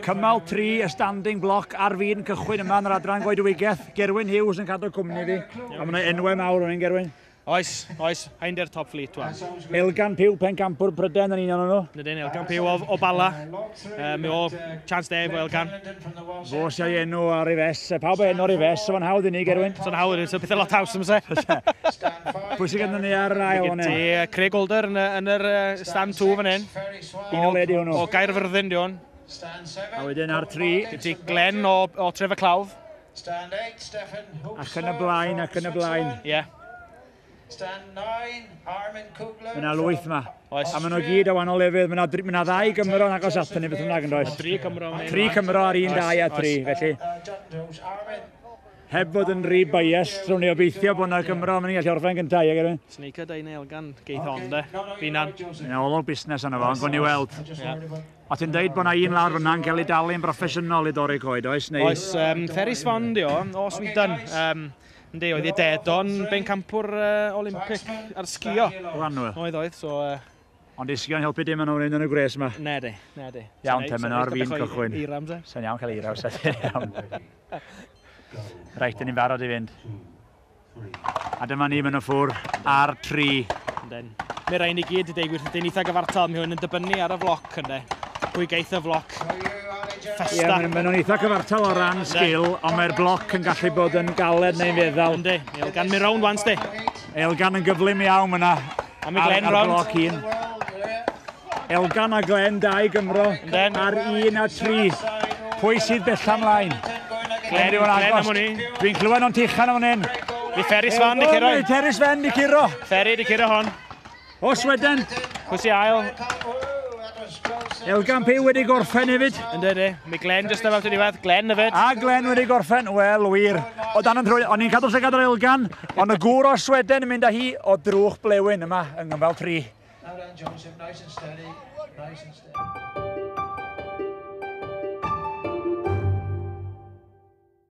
Cymal 3, y standing block ar fin cychwyn yma yn yr adran goedwigaeth. Gerwyn Hughes yn cadw cwmni fi. A mae yna enwau mawr yn Gerwyn. Oes, oes, hein di'r top fleet wan. Elgan Pugh, pencampwr Prydain yn un o'n nhw. Nydyn, Elgan Pugh o Bala. Mae o chance de efo Elgan. Fo sy'n ei enw ar ei fes. Pawb ei enw ar ei fes, so fo'n hawdd i ni, Gerwyn. So'n hawdd i ni, so pethau lot haws ymse. Pwy sydd gyda ni ar yr ail fan hyn? Craig Older yn yr stand 2 fan hyn. Un o le di hwnnw? O Gaerfyrddin di hwn. A wedyn ar 3. Gyd ti Glenn o Tref y Clawdd. Ac yn y blaen, ac yn y blaen. Ie. Yeah. Mae yna lwyth yma. Oes. A maen nhw gyd o wahanol lefydd. Mae yna ddau Gymro yn agos ato ni beth bynnag yn does. Tri Cymro. Tri Cymro ar 1, 2 a 3, felly. Heb fod yn rhy biased, rwy'n ni obeithio bod yna Gymro, mae'n gallu orffen gyntaf, ie, Gerwyn? Sneaker dau neu Elgan geith on, de. Finan. Mae'n olwg busnes yna fo, ond gwn i weld. O ti'n deud bod yna un lawr fyna'n cael ei dalu'n broffesiynol i dorri coed, oes? Neu... Oes, Ferry Svan di o, o Sweden. Yndi, oedd ei ded o'n bencampwr Olympic ar sgio. O annwyl. Oedd, so... Ond i sgio'n helpu dim yn o'n yn y gwres yma. Ne di, ne di. Iawn, te, maen ar fin cychwyn. Eira amser. Sa'n iawn cael eira, sa'n iawn. Reit, dyn ni'n barod i fynd. A dyma ni mynd o ffwr ar 3. Yndyn. Mae rhaid i gyd i deud gwir, dyn eitha gyfartal, mae hwn yn dibynnu ar y floc, ynddo. Pwy geith y floc ffesta. Ie, maen nhw'n eitha cyfartal o ran sgil, ond mae'r bloc yn gallu bod yn galed neu'n feddal. Yndi, Elgan mi rownd wan, sti. Elgan yn gyflym iawn yna. A mi Glenn ar rownd. Bloc 1. Elgan a Glenn, dau Gymro, ar 1 a 3. Pwy sydd bella ymlaen? Glenn, Glenn am hwn i. Dwi'n clywed nhw'n tuchan am hwn. Fi Ferry Svan di curo. Ferry Svan di curo. Ferry di curo hon. O Sweden. Pwy sy'n ail? Elgan Pugh wedi gorffen hefyd. Ynddi, ynddi. Mae Glenn just about i ddiwedd. Glenn hefyd. A Glenn wedi gorffen. Wel, wir. O dan yn trwy, o'n i'n cadw llygad ar Elgan, ond y gŵr o Sweden yn mynd â hi o drwch blewyn yma yng Nghyfal 3. Now then, Joseph, nice and steady, nice and steady.